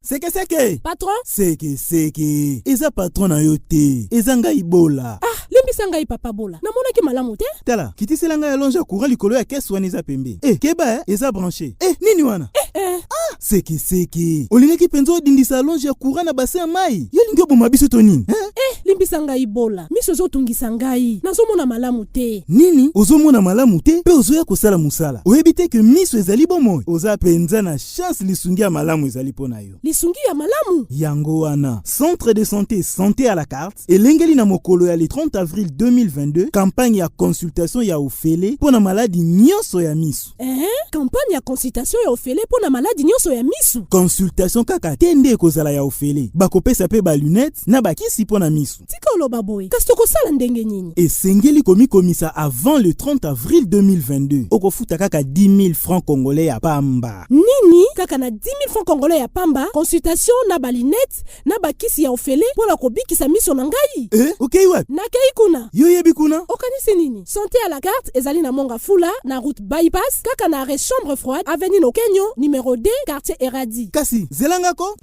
Sekeseke! Patron? Sekeseke! Eza patron na yo te, eza ngai Bola. Ah, limbisa ngai papa Bola, namonaki malamu te. Tala, kitisela ngai allonge ya courant likolo ya caisse wana eza pembe. Eh, keba eh, eza branché. Eh, nini wana? Eh, eh. Ah, sekeseke. Olingaki mpenza odindisa allonge ya courant na bassin ya mai. Yo olingi oboma biso to nini? Hein? Eh, limbisa ngai Bola, miso ezotungisa ngai, nazomona malamu te. Nini? Ozomona malamu te mpe ozoya kosala mosala. Oyebi te ke miso ezali bomoi? Oza mpenza na chance lisungi ya malamu ezali mpo na yo. Lisungi ya malamu? Yango wana, Centre de santé Santé à la carte elengeli na mokolo ya le 30 avril 2022 campagne ya consultation ya ofele mpo na maladi nyonso ya miso. Ee, campagne ya consultation ya ofele mpo na maladi nyonso ya miso? Consultation kaka te nde ekozala ya ofele, bakopesa mpe ba lunettes na bakisi mpo na miso. Tika oloba boye, kasi tokosala ndenge nini? Esengeli komikomisa avant le 30 avril 2022. Okofuta kaka 10 000 francs congolais ya pamba. Nini? Kaka na 10 000 francs congolais ya pamba, consultation na ba lunettes na bakisi ya ofele mpo na kobikisa miso na ngai? Eh, okei wapi? Nakei kuna. Yo oyebi kuna? Okanisi nini? Sante à la carte ezali na Mont Ngafula, na route Bypass, kaka na arrêt Chambre froide, avenue Nokenyo, numero 2, quartier Eradi. Kasi, zela nga ko!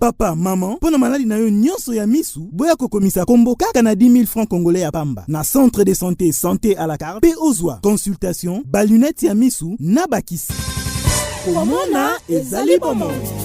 Papa, maman, mpo na maladi na yo nyonso ya misu, boya kokomisa kombo kaka na 10 000 francs congolais ya pamba na centre de santé Santé à la carte mpe ozwa consultation, ba lunettes ya misu na bakisi. Komona ezali bomoi.